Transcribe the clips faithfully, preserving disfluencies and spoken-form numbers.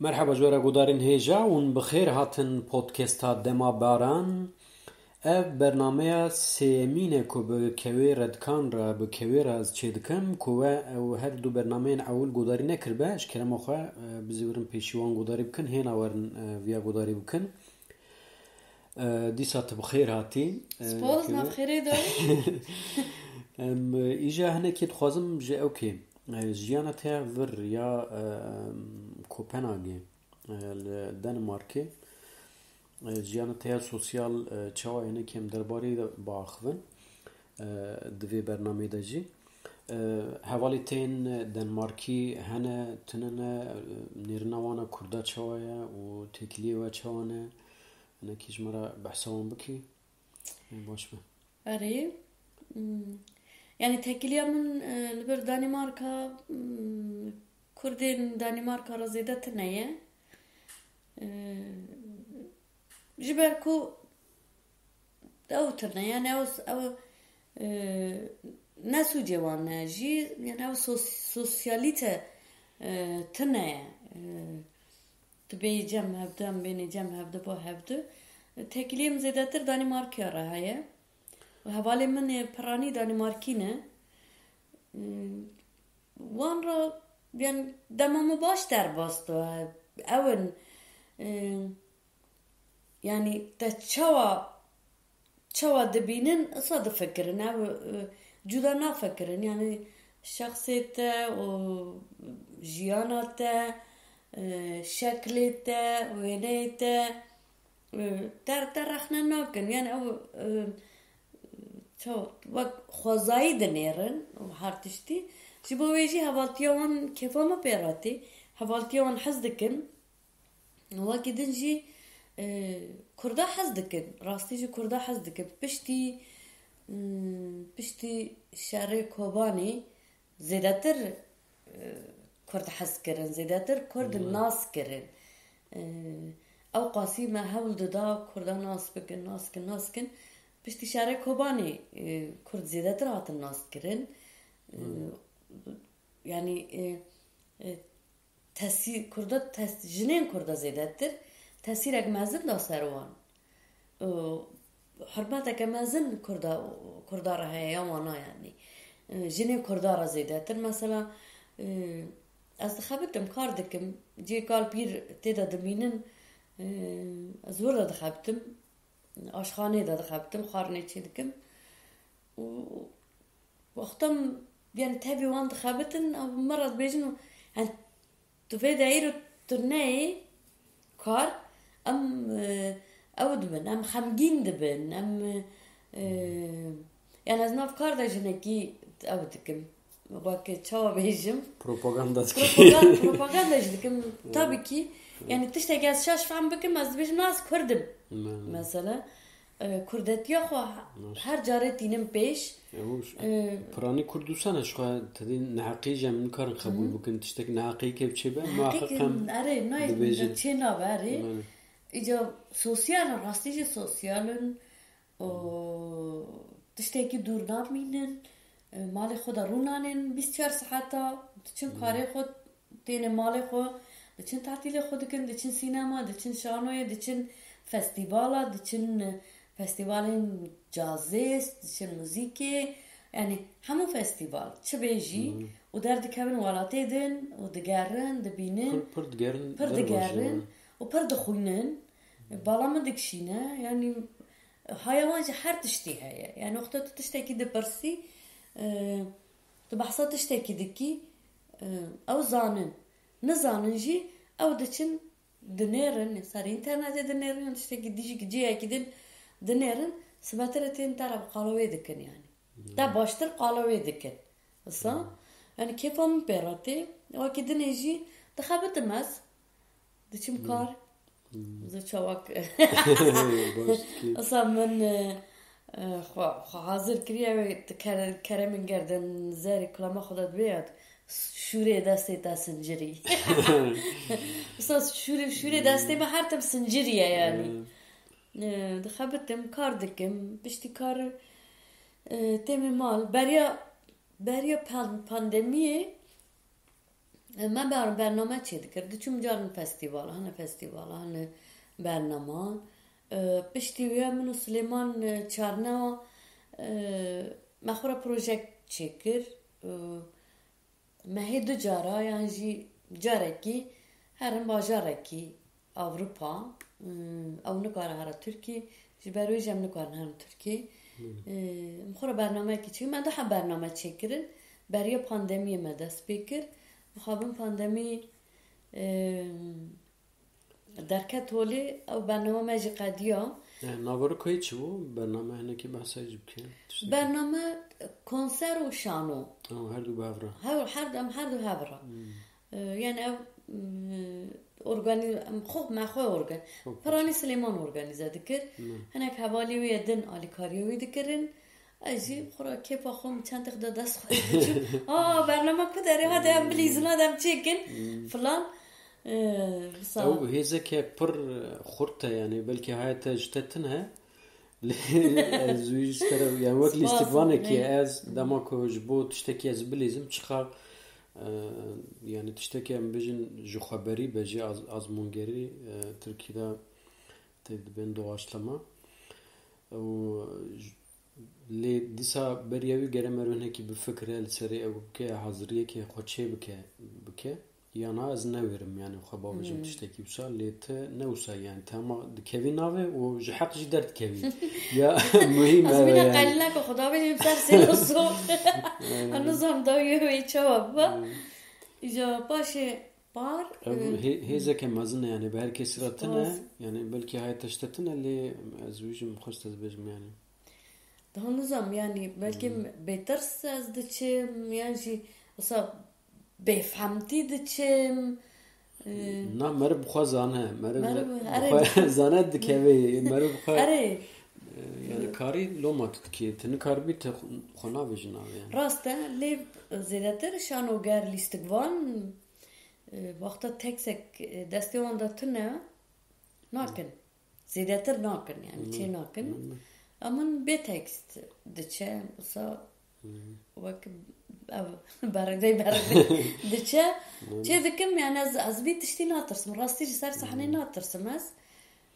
Merheba ji we re gudarên hêja, hûn bi xêr hatin podcasta Dema Baran. Ev bernameya sêyemîn e ku bi kewê Redkan re, bi kewê re ez çêdikim, ku we ew her du bernameyên ewil gudarî nekiribe, ji kerema xwe, e, bizîwirin pêşî wan gudarî bikin, hêna werin, e, viya gudarî bikin. E, dîsa tu bi xêr hatî. E, Spas, keve- nav xêrê de. Em, îja hinekî dixwazim ji ew kê. E, jiyana te ya vir ya, e, em, Kopenhagê, e, li Danimarkê. E, jiyana te ya sosyal, e, çawa ye, hinekî em derbarê de biaxivin, e, di vê bernameyê de jî. E, hevalê tên Denmarkî hene, tune ne, e, nêrina wan a Kurda çawa ye û têkiliyê we çawa ne? Hinekî ji me re behsa wan bikî. Ê, baş be. Erê. Hmm. Yani têkiliya min, e, li vir Danimarka, hmm, Kurdên Danimarka re zêde tune ye. E, ji ber ku ew tune, yani ew, ew, e, ne sûcê wan ne jî, yani ew sos-, sosyalîte, e, tune ye. E, Tu bêyî cem hevdu, em bênê cem hevdu, bo hevdu. Têkiliyê min zêdetir Danîmarkiya re heye. Û hevalê min ê piranî Danîmarkî ne. Wan re, yani, dema min baş derbas dibe. Ew in, e, yani, te çawa çawa dibînin, wisa difikirin. Ew, e, cuda nafikirin. Yani şexsê te û jiyana te, e, şeklê te, wêneyê te, e, te, te rexne nakin. Yani ew, e, çawa, wek xwezayî dinêrin û her tiştî. Ji bo wê jî hevaltiya wan kêfa min pê re tê. Hevaltiya wan hez dikim. Wekî din jî, e, Kurda hez dikin. Rastî jî Kurda hez dikin. Piştî, mm, piştî şerê Kobanê zêdetir, e, Kurd hez kirin, zêdetir Kurd nas kirin. E, ew qasî me hewl dida Kurda nas bikin, nas kin, nas kin. Piştî şerê Kobanê, e, Kurd zêdetir hatin nas kirin. E, yani, e, e, tesî-, Kurda tes-, jinên Kurda zêdetir tesîrek mezin da ser wan. Û hurmeteke mezin Kurda, Kurda re heye ya wana, yanî. Jinên Kurda re zêdetir. Mesela, e, ez dixebitim, kar dikim, cê kal pîr tê de dimînin, e, ez wir de dixebitim, aşxanê de dixebitim, xwarinê çê dikim. Û wexta em, yani, tevî wan dixebitin, ew min re dibêjin, yani, tu vê de îro tu neyê kar, em, e, ew dibin, em xemgîn dibin, em, e, yani, ez nav kar de jinekî ew dikim. Weke çawa bêjim? Propaganda dikî. Propagan-, propaganda jî dikim. Tabii ki. Yani tiştekî ez şaş fehm bikim, ez dibêjim, na ez Kurd im. Ne. Mesela, e, Kurdetiya xwe her carê tînim pêş. Ew ş-, e, piranî Kurd wisa ne, ji xwe tedî neheqî jî em nikarin qebûl bikin. Tiştekî neheqî ke biçê be, muheqeq em erê, nayê, dibêjin. Çê nabe, erê. Bele. Îca sosyal in, rastî jî sosyal in. û tiştekî dûr namînin, e, malê xwe de rûnanên bîst çar seheta, diçin karê xwe, têne malê xwe, diçin tatîlê xwe dikin, diçin sînema, diçin şanoyê, diçin festîvala, diçin, e, festîvalên cazê, diçin muzîkê, yani hemû festîval, çi bê jî, û derdikevin welatê din û digerin, dibînin, pir, pir digerin, pir digerin û pir dixwînin. Bala min dikişîne, yani Haya wan jî her tiştî heye. Yani wexta tu tiştekî dipirsî, e, tu behsa tiştekî dikî, e, ew zanin. Nizanin jî ew diçin dinêrin, ser înternetê dinêrin, yan tiştekî dijî cihekî din dinêrin, sibetirê tên te re bi qala wê dikin yani. Te baştir qala wê dikin. Wisa, yani kêfa min pê re tê. Wekî dinê jî dixebitim ez. Diçim kar. Zû çawak. Baş dikî. Esa min, e, e, xwe, xwe hazir kiriye ve kere-, keremên gerden zerê kulama xwe de dibê ya şûrê destê te sincirî. Esa şûrê, şûrê destê me her tim sincirî ye yani. E, dixebitim, kar dikim, piştî kar, e, têmê mal. Beriya, beriya pan-, pandemiyê E, me ber-, bername çêdikir. Diçûm carin festîval, hene festîval, hene bernama. E, piştî wê min û Silêman, e, çarnewa, e, me xwe re projek çêkir. E, me hê du cara yan jî carekî herin bajarekî Ewropa. E, ew nikare here Tirkî, ji ber wê jî em nikarin herin Tirkî. E, em xwe re bernameyekî çêkir. Me du heb bername çêkirin. Beriya pandemiyê me dest pê kir. Mixabin pandemî, e, derket holê, ew bername me jî qediya. E, navara kayê çi bû? Bername hinekî behsa jî bike. Tiştekî. Bername konser û şano. Ew her du bi hev re. Her, her, em her du hev re. Hmm. E, yani ev, mm, organi-, em xwe, me xwe organ-, Xwe Piranî Silêman organize dikir. Hmm. Hinek hevalî wê din alîkariya wî dikirin. Ez jî xwe re kêfa xwe min çend têx de dest xwe diçûm. Aa, bernama ku derê, hadi em bilîzin, hadi em çêkin, Hmm. filan. Ee, wisa Ew hêzeke pir xurt e, yani belkî haya te ji te tune, lê ez wî ji te re, yani wek Spas. lîstikvanekî Nê. ez dema ku ji bo tiştekî ez bilîzim, çiqa, e, yani tiştekî em bijin ji xweberî be, jî az-, azmûngerî, e, Tirkî de tê dibên doğaçlama. Û j-, lê dîsa beriya wî gere meriv hinekî bifikire, li serê ew bike, haziriyekê xwe çê bike, bike. Yan ha ez newêrim, yani xwe bavêjim Hmm. tiştekî wisa, lê te ne wisa, yani te hema dikevî navê û ji heq jî derdikevî. Ya muhîm Ez ev e, mîna yani. qelîlek û Xuda bêjim ser sêr û sor. Aynen. Em nizam dawiyê wê çawa bibe. Hmm. Îca paşê par, Ev e, hê-, hêzeke mezin e, yani bi her kesî re tune, Spas. yani belkî haya te ji te tune, lê ez wî jî min xwest ez bêjim, yani. Daha nizam, yani belkî Hmm. bêtirs ez diçim, yan jî wisa bêfhemtî diçim. E, Na, meriv bi xwe zane, meriv Meriv, bi erê. xwe zane dikeve, meriv bi xwe, Erê. e, yani karî loma tu dikê, tu nikaribî tu xwe navêjî navê yani. Rast e, lê zêdetir şanoger, lîstikvan, e, wexta teksek, e, destê wan de tune, nakin. Zêdetir nakin, yani Hmm. çê nakin. Hmm. Ama bê tekst diçe, wisa Hmm. wek ev beredey beredey diçe. Hmm. Çê dikim, yani ez, ez vî tiştî natirsim. Rastî ji ser sahnê Hmm. natirsim ez.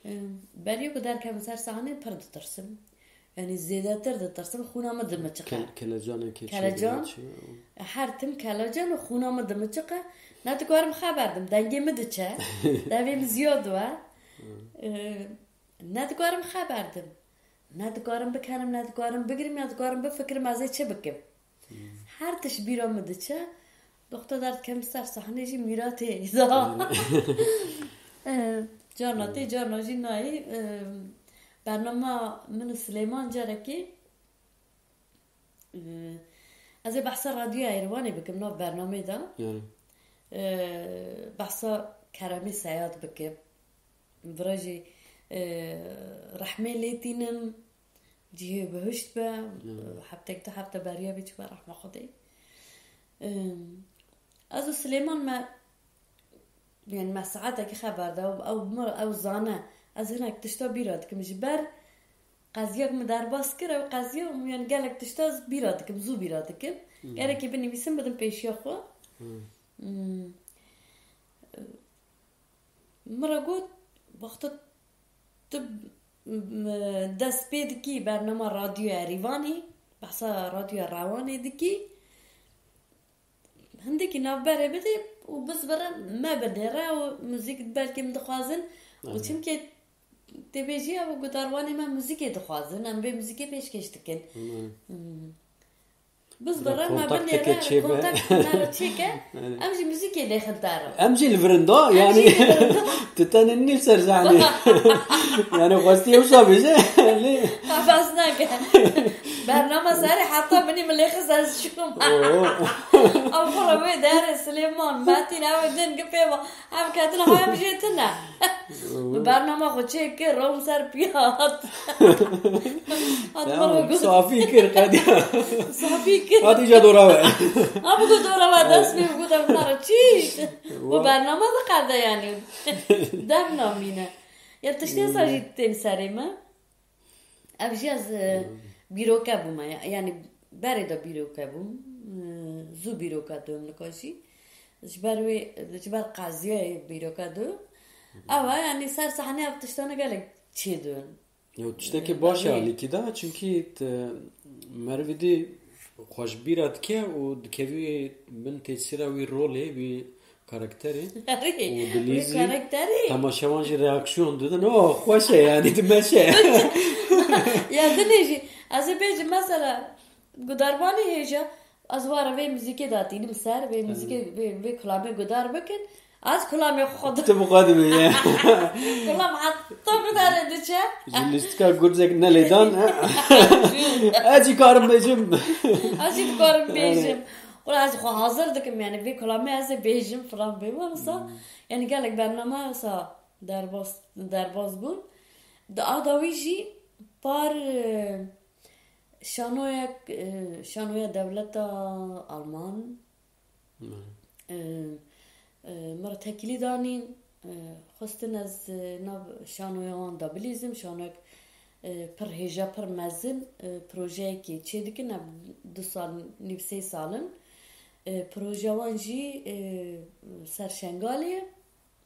Em, beriya ku derkevim ser sahnê pir ditirsim. Yani zêdetir ditirsim, xûna min dimiçiqe. Kel-, kelecanekê Kelecan. çêdibê çi? Her tim kelecan û xûna min dimiçiqe. Ne dikarim xeber dim, dengê min diçe. Devê min ziyad we. Hmm. E, ne dikarim xeber dim. Ne dikarim bikenim, ne dikarim bigirim, ne dikarim bifikirim ez ê çi bikim. Hmm. Her tişt bîra min diçe. Doxta derdikem ser sahnê jî mîratê da. Aynen. E, carna tê, Hmm. carna jî nayê. E, bernama min û Silêman carekê, e, ez ê behsa Radyoya Êrîvanê bikim nav bernamê de. Yani. E, behsa Keremê Seyad bikim. Vira jî, e, rehmê lê tînim, cihê bihişt be, Hmm. heftek du hefte beriya vê çi be rehma Xwedê. E, ez û Silêman me, yani me saetekî xeber da, ew, ew mir, ew zane, ez hinek tişta bîra dikim. Ji ber qeziya ku min derbas kir, ew qeziya, yani gelek tişta ez bîra dikim, zû bîra dikim. Hmm. Gerekê binivîsim, bidim pêşiya xwe. Hmm. Hmm. Min re got, wexta tu, m-, dest pê dikî bernama Radyoya Êrîvanê, behsa Radyoya Rewanê dikî, hindekî navberê bidê û bizbire me binêre û muzîk belkî min dixwazin. Û Aynen. çimkê tê bêjî ew gudarvanê me muzîkê dixwazin, em vê muzîkê pêşkêş dikin. Aynen. Hmm. Bizbire me Kontakteke binêre, çêbe. Kontakt me re çêke, Aynen. em jî muzîkê lêxin te re. Em jî li vir in da, Em yani jî li vir in da. tu tenê nî li ser sahnê. Yani xwestî wisa bêje, lê Qefes neke. Bernama serê heta binî min lêxist ez çûm. Oo. Ew xwe re wê derê Silêman, Metîn, ew din gi pê va. Ev ketina xwe em jê tune. Bi bernama xwe çêkir, rom ser piya hat. Hat Tamam, bana got. safî kir, qediya. Safî kir. Hat îca dora we. Ha, bu dora we dest pê, bu da bunlara çiş. Bu Wa- bernama da qerde yani. Dem namîne. Ya tiştê sa jî tên serê me. Ev jî ez, e, Hmm. bîroke bûme. Ya-, yani berê de bîroke bûm. E, zû bîroke dom nika jî. Ji ber wê, ji ber qeziyayê bîroka du. Ew e, yanî ser sahnê ev tiştane gelek çêdibin. Ya tiştekî Ee, baş e belê. Alîkî de, çimkî te merivî dî xwe ji bîra dike û dikevî bin tesîra wî rolê, wî karakterê. Erê, Û wî dilîzî karakterê. Temaşevan jî reaksiyon didin. Oh, xweş e, yanî dimeşe. Ya dinê jî, ez ê bêjim mesela, gudarbanî hêja, ez wara vê muzîkê datînim ser, vê muzîkê, vê, vê kulamê gudar bikin. Ez kulamê xwe di- Tu bi xwe dibî, ya. Kulam heta gudarê diçe. Ji lîstika gurzek ne lêdan, ha? Ez jî karim bêjim. Ez jî dikarim Yani. bêjim. Wala ez xwe hazir dikim, yani vê kulamê ez ê bêjim filan bê. Wala sa, yani gelek bername sa derbas, derbas bûn. Di a dawî jî par, e, şanoyek, e, şanoya dewleta Alman, e, e, min re tekîlî danîn, e, xwestin ez, e, nav şanoya wan de bilîzim, şanoyek, e, pir hêja, pir mezin, e, projeyekê çêdikin, ev du sal nîv sê sal in. E, projeya wan jî, e, ser Şengalê ye.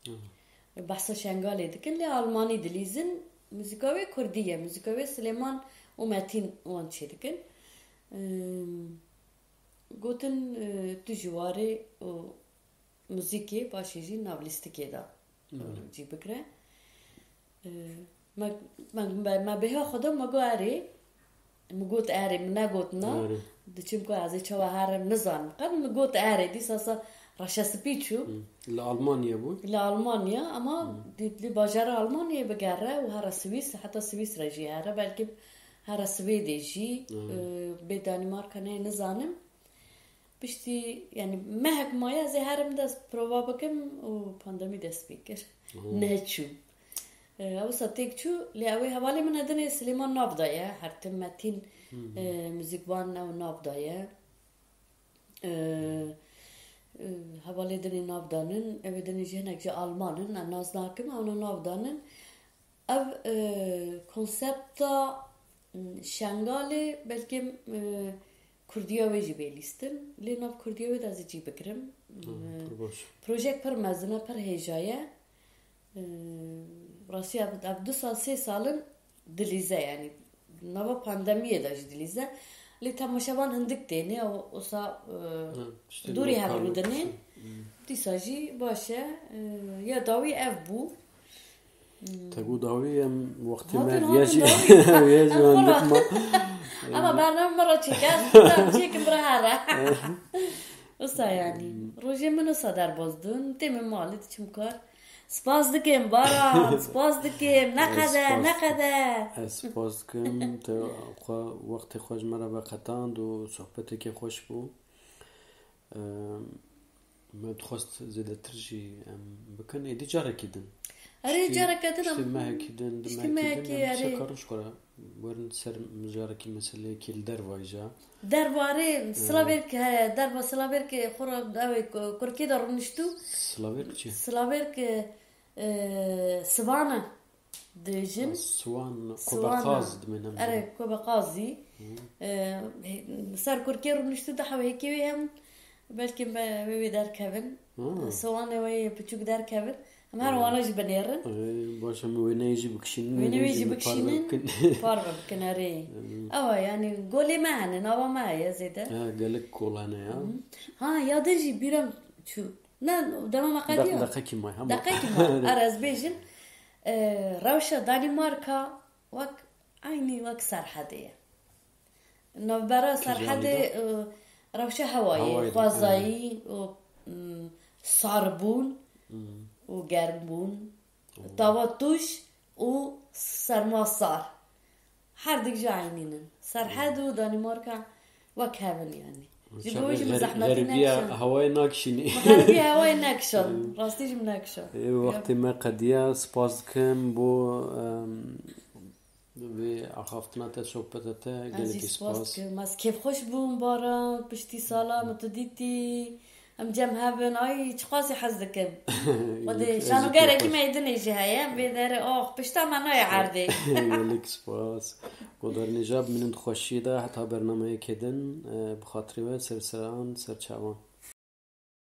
Hı. Behsa Şengalê dikin, lê Almanî dilîzin. Muzîka wê Kurdî ye. Muzîka wê Silêman û Metîn wan çêdikin. E, Gotin, e, tu ji warê û muzîkê paşê jî nav lîstikê de, e, Belê. cî bikire. E, me, me, me, me bêha xwe da me got erê. Min got erê, min negot na. Erê. Diçim ku ez ê çawa herim nizanim. Qet min got erê, dîsa sa reşespî çû. Hı. Li Almanya bû? Li Almanya, ama Hı. di, li bajara Almanyayê bigere û here Swîs, heta Swîsre jî here, belkî here Swêdê jî, Hı. e, bê Danimarka neyê nizanim. Piştî, yani mehek maye ez ê herim dest prova bikim û pandemî dest pê kir. Oo. Neçûm. E, ew wisa têk çû, lê ew ê hevalê min e dinê Silêman nav daye, her tim Metîn, Hmm. e, muzîkban ew nav daye. E, e, hevalê dinê nav danin, ew ê dinê jî hinek ji Alman in, em nas nakim, ewna nav danin. Ev, e, konsepta, m, Şengalê belkî, e, Kurdiya wê jî bê lîstin. Lê nav Kurdiya wê de ez ê cî bigirim. Hmm, E, pir baş. Projek pir mezin e, pir hêja ye. E, rastî ev, ev du sal, sê sal in dilîze, yanî nava pandemiyê de jî dilîze. Lê temaşevan hindik têne, o, osa, e, Hı, işte dûrî bir hev parmak rûdinê. Hı. Dîsa jî baş e. E, ya dawî ev bû. Te got dawî em wextê me Hatin, viya hatin jî, dawî. viya jî Em wendikma. xwe ra-, Ama bername me re çêke, ez tam çêkim bira here. Wisa yanî. Rojê min wisa derbas dun, tê min malê diçim kar. Spas dikim, Baran, spas dikim. Ne Ez qede, spas ne dikim. qede. Ez spas dikim, te xwe, wextê xwe ji me re veqetand û sohbetekê xweş bû. Em, me dixwest zêdetir jî em bikin. Êdî carekî din. Erê, Piştî, careke din piştî em, mehekî din, di piştî mehekî mehekî, din, em erê. Çeka roj xwe re werin ser carekî meseleyekî li dervayî ja. Derva erê, Ee. Silavêrk heye, derva Silavêrk xwe re ew ê ku-, kurkê de rûniştû. Silavêrk çi? Silavêrk, e, Sivana. Dijin. Siwan, Siwan Kobeqaz e. Dimêne. Erê, Kobeqazî. Hı. E, ser kurkê rûniştû da hewêkê wê hem belkî me, wê, wê derkevin. Hı. Siwanê wê yê piçûk derkevin. Em her Hı. wana jî binêrin. Erê, baş em wêneyê jî bikişînin, Wêneyê wêneyê jî jî bi parve bikişînin, bikin. Parve bikin, erê. Hı. Ewa, yanî golê me hene, nava me heye zêde. Ha, gelek kol hene ya. Hı. Ha, ya din jî bîra çû. Ne, dema me qediya. De-, deqekî may, hema. Deqekî may. Erê, ez bêjim, e, rewşa Danîmarka wek, eynî wek Serhedê ye. Navbera Serhedê, Kîjanî de? E, rewşa hewayê, Hewayê de, xwezayî û, mm, sarbûn Hmm. û germbûn. Oh. Tava tûj û serma sar. Her dik jî eynî nin. Serhed û Danîmarka wek hev in yanî. Ji bo wê jî min Çaxê zehmetî xer-, xeribiya nekişand. Hewayê nakişînî. Min xeribiya hewayê nekişand. Rastî jî min nekişand. Ê, wextê me qediya, spas dikim bo, em, vê axaftina te, sohbeta te, Ez jî gelekî spas spas. dikim. Ez kêfxweş bûm, Baran, piştî sala min tu dîtî. Em cem hev in, ay, çiqasî hez dikim. Xwedê Gelek ez jî şanogerekî kêfxweş. Me yê dinê jî heye, em vê derê, oh, pişta me nayê erdê. Gelek spas. Godarnêja bimînin di xweşiyê de heta bernameyekê din, e, bi xatirê we ser seran, ser çavan.